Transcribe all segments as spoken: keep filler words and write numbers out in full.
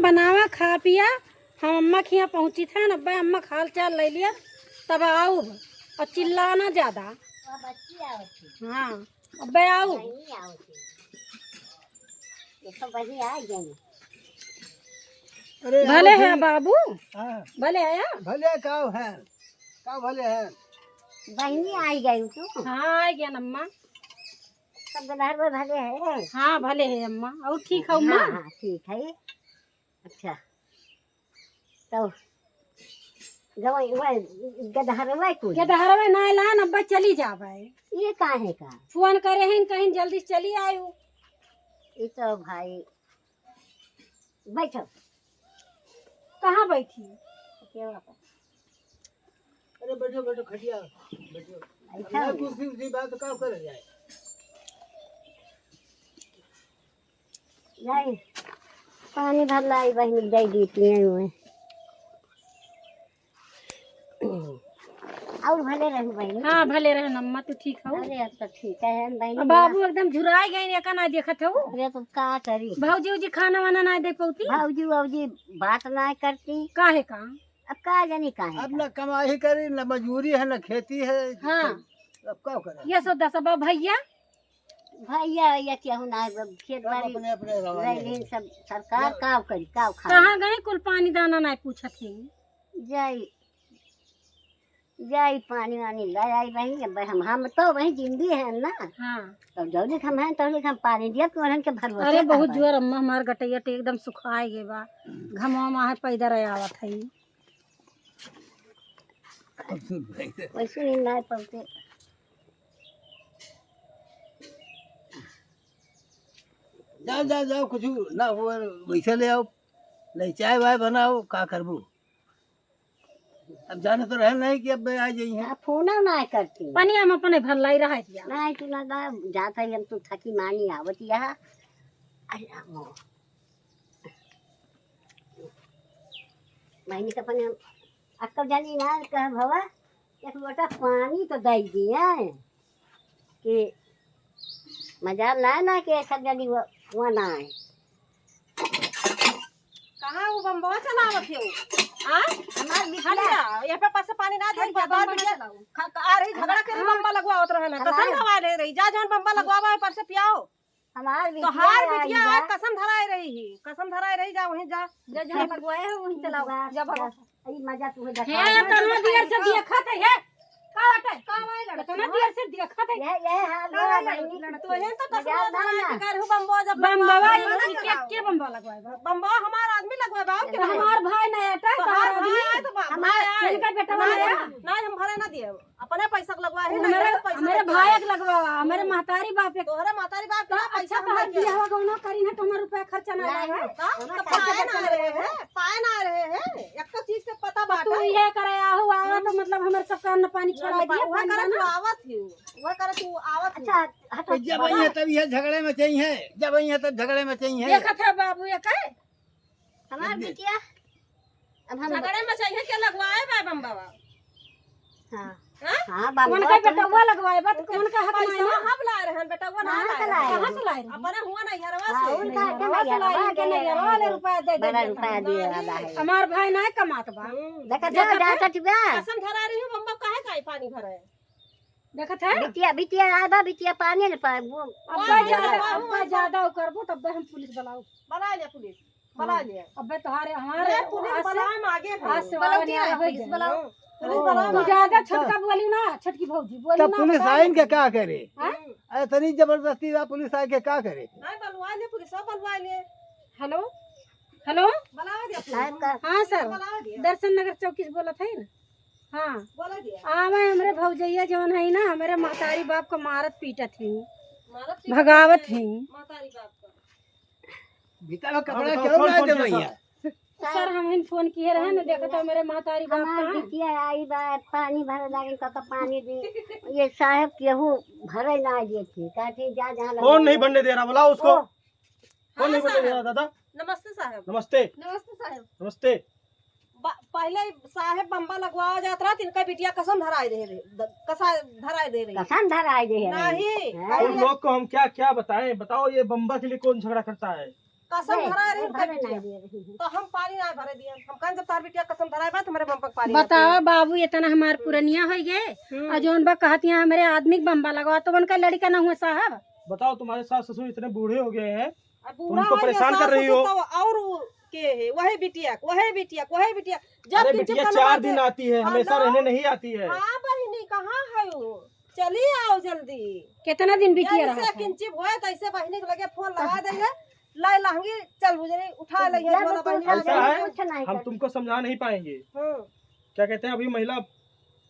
बनावा, खा पिया, हम अम्मा के यहाँ पहुँची थे न, अब्बे अम्मा के हाल चाल ले लिया, तब आउब। और चिल्लाना ज्यादा। अब बच्ची आवत है। हाँ, अब्बे आउब। बहिनी आवत है। ये तो बहिनी आ गई। अरे, भले आवत है है। बाबू। हाँ। भले है। भले काव है, काव भले है। बहिनी आई गई तू। हाँ, आ गया अम्मा। सब घर में भले है। हाँ, भले है अम्मा। और ठीक है अम्मा? हाँ, हाँ, ठीक है। अच्छा, तो गवाई, वह गदहरवा कुल। गदहरवा ना लान, अब्बे चली जाबे। ये काहे का? फोन करे हैं, कहीं जल्दी से चली आयु। ये तो भाई, बैठो। कहाँ बैठी? केवा पर। अरे बैठो, बैठो, खटिया, बैठो। बैठो। अब ना कुर्सी उर्सी बात का करे जाए? जाई, पानी भर लाई बहिनी, दे देती हैं उहे। और भले रहू बहिनी। हाँ, भले रहन अम्मा, तू ठीक हो? अरे, अब तो ठीक है बहिनी। अब बाबू एकदम झुराई गई, एका ना देखत हो। अरे, तो का करी? भौजी उजी खाना वाना ना दे पौती? भौजी वौजी बात ना करती। काहे का? अब का जानी काहे अब का? न कमाई करी, न मजूरी है, न खेती है। हाँ। अब का करे? ये सो दस अब भैया। भैया, भैया केहू ना है, अब खेत सब बाड़ी अपने, अपने रवाने रह हैं। लेन सब, सरकार या काव करी, काव खाई। कहाँ गए कुल पानी दाना ना पूछत ही? जाई, जाई पानी वानी ले आई बहिनी, अब हम, हम तो वही जिंदी है ना। हाँ। तो जौलिक हम हैं, तौलिक हम पानी दिया, तो उन्हन के भरोसे अरे बहुत रहबे। जोर अम्मा, हमार गटैया टे एकदम सुखाए गए बा, घमवा माहे पैदर आवत है। वैसे नहीं ना पहुँचे। जाओ, जाओ, जाओ, कुछ ना हो, वैसे ले आओ, नहीं चाय वाय बनाओ, का करबू? अब जाने तो रहे नहीं कि अब आ जाई हैं। आप फोन ना करती। पानी हम अपने भर लाई रहा दिया। नहीं, तू ना दा, जाता ही हम तू थकी मानी आवत यहाँ। अरे, वो। बहिनी के अपने हम अक्कल जानी ना कह भवा, एक लोटा पानी तो दे दिए कि मजाल ना, ना कि सब जानी वो, वो ना है। कहाँ वो बम्बवा चलावत हो? हाँ? हमार बिटिया। हट जा, ये पे पास से पानी ना दे, हट जा, बार बम्बवा बिटिया चलाओ। ख-, ख-, आ रही झगड़ा करी, हाँ। बम्बा लगवावत रहे ना। हमार कसम खवा ले रही, जा जौन बम्बा लगवावा है, पर से पियाओ। हमार बिटिया तोहार आई बिटिया बा। आज कसम धराए रही ही, कसम धराए रही, जा वहीं जा। जा, जहाँ लगवाए हो, वहीं चलाओ। बस, जा भगवान। बस। ई मजा तू देखा। हे, तना देर से देखत है, हे। का बाटे? का भाई लड़त तना है? देर से देखत है। ये, ये हाल का बा, भाई लड़त? बहिनी। तो ये तो कसम मजा ना धराए ना। के कर हूँ बम्बो जब बम्बवा लगवाए ये ना कि के, चलाओ। के बम्बा लगवाए बा? बम्बो हमार आदमी लगवाए बा, और तो क्या? हमार भाई ना आटा, तोहार तोहार भाई आदमी। आए तो बा-, हमार भाई आए। इनका बेटा ना, वाला ना, है? ना, हम भरे ना दिए। अपने पैसा के लगवा है, हमरे, नहीं तो पैसा हमरे लेके भाई आए। के लगवा, हमरे महतारी बाप के। तोहरे महतारी बाप के तो ना पैसा अच्छा हम तो हम लेके आए। बियाह गौना करी ना, तो हमार रुपया खर्चा ना नहीं, लागे। का? तो हमार खर्चा पाए ना बचा रहे रहे। हैं, पाए ना रहे हैं। एक तो चीज के पता तो बात तू है। ये करे आहू आवा तो हम्म। मतलब हमर सबका अन्न पानी ना, छोड़ा बा-, दिया, वह पानी करे ना। तू आवत ही, वह करे तू आवत ही। अच्छा, हटो। जब आई है तब ये झगड़े में चाहिए, जब आई है तब झगड़े में चाहिए। देखत है बाबू, ये कहे? हमार बिटिया, अब हम झगड़े में चाहिए के लगवाए बा बम्बवा? हाँ। हाँ? हाँ, बम्बवा कौन का तुम बेटवा लगवाए बा, तो कौन का हक पैसा मायना? हम ला रहे हैं, बेटवा ना कहाँ से लाए। लाए? कहाँ से लाए रहे? अपने हुआ ना यारवा हाँ, से। उनका के नैहरवा से नैहरवा लाए, के नैहरवा ले रुपया दे दे बड़ा देता। रुपया दिए वाला है। हमार भाई ना कमात बा। हम्म। देखा देखा था, था? जाता चुका। कसम धरा रही हूँ, बम्बा काहे का पानी भरे? देखत है? बिटिया, बिटिया आए बा, बिटिया पानी न पाए, वो अब्बा ज्यादा, अब्बा ज्यादा उ करबो, तब हम पुलिस बुलाओ। बुला ले पुलिस, बुला ले। अब्बे तोहारे, हमारे ले, पुलिस आज से, बुलाए, हम आगे हैं। आज से बुलाओ, वाला न्याय हो पुलिस जाए। बुलाओ। पुलिस बुलाओ। तू ज्यादा छोटका बोली ना, छोटकी भौजी बोली तब ना, पुलिस बता आइन के देती। का करे? हाँ? अरे तनी जबरदस्ती बा, पुलिस आए के का करे? नहीं, बुलवा ले, पुलिस बुलवा ले। हेलो, हेलो। बुला दे पुलिस। साहब का हाँ सर, बुला दे। दर्शन नगर चौकी से बोलत है ना? हाँ। बोला दिया। आवे हमरे भौजैया जौन है ना, हमरे महतारी बाप को मारत पीटत ही, मारत पीटत भगावत है, ही। महतारी बाप को। भीतर में कपड़ा हाँ, बताओ, क्यों कौन, ना कौन दे सा भैया? सर, हम हिन फोन किए रहे ना, देखो तो मेरे महतारी बाप हमार कहाँ? बिटिया आई बा, पानी भरे लागिन, का, का पानी दी। ये साहब केहू भरे ना दिए थे, कहते जा, जहाँ कौन नहीं बनने दे रहा, बुलाओ उसको। ओ, कौन हाँ, नहीं बोले साहब। मेरा दादा? नमस्ते साहब। नमस्ते। नमस्ते साहब। नमस्ते। बा-, पहले साहब बम्बा लगवावा जात रहा, तिनका बिटिया कसम धराए दे रहे, द-, कसा धराए दे रही। कसम धराए दे रहे। नहीं, हाँ। कहीं उन लोग को हम क्या, क्या बताएं? बताओ, ये बम्बा के लिए कौन झगड़ा करता है? कसम धराए रही उनका बिटिया। तो हम पानी ना भरे दिए। हम कहन जब तार बिटिया कसम धराए बा, तो हमरे बम पर पानी ना बतावा पिए। बाबू, इतना हमार पुरनिया होइ गए, हम्म। और जौन बा कहतिया हमरे आदमी के बम्बा लगवा, तो उनका लड़का ना हुआ साहब। बताओ, तुम्हारे सास ससुर इतने बूढ़े हो गए हैं, अब बूढ़ा उनको हो गया परेशान कर सास रही ससुर हो। तो और वो के है, वही बिटिया, वही बिटिया, वही बिटिया। जब अरे किंचन बिटिया, करना चार बात दिन है। आती है, हाँ, हमेशा लो। रहने नहीं आती है। हाँ बहिनी, कहाँ है वो? चली आओ जल्दी। कितना दिन बिटिया जैसे रहा था? किंची भोए तैसे बहिनी के लगे फोन लगा देंगे, लाई लहंगी, चल बुजरी, उठा ले ये जब झोला तू बहिनी। ऐसा है, कुछ नहीं हम कर तुमको समझा नहीं पाएंगे। हम्म। क्या कहते हैं, अभी महिला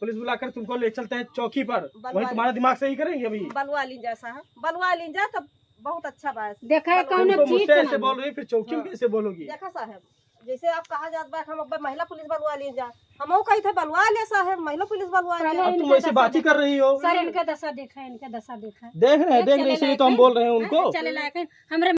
पुलिस बुलाकर तुमको ले चलते हैं चौकी पर, बलवा वहीं ले। तुम्हारा दिमाग सही करेंगे अभी। बलवा लीन जा साहब, बलवा लीन जा, तब बहुत अच्छा बात। देखा है, बलवा कौनो तुम तो चीज मुझसे ना ऐसे बोल रही, फिर चौकी में हाँ। कैसे बोलोगी? देखा साहब, जैसे आप कहा जात बा, हम अब महिला पुलिस बलवा लीन जा, हम वो कही थे बलवा ले साहब, महिला पुलिस बलवा ले। पहले अब तुम इनका ऐसी दशा बात ही देखा। कर रही हो। सर, इनका दशा देखा, इनका दशा देखा। देख रहे हैं, ये देख रहे हैं, चले इसीलिए तो हम लायक बोल रहे हैं हैं? उनको। चले लायक हैं। हमरे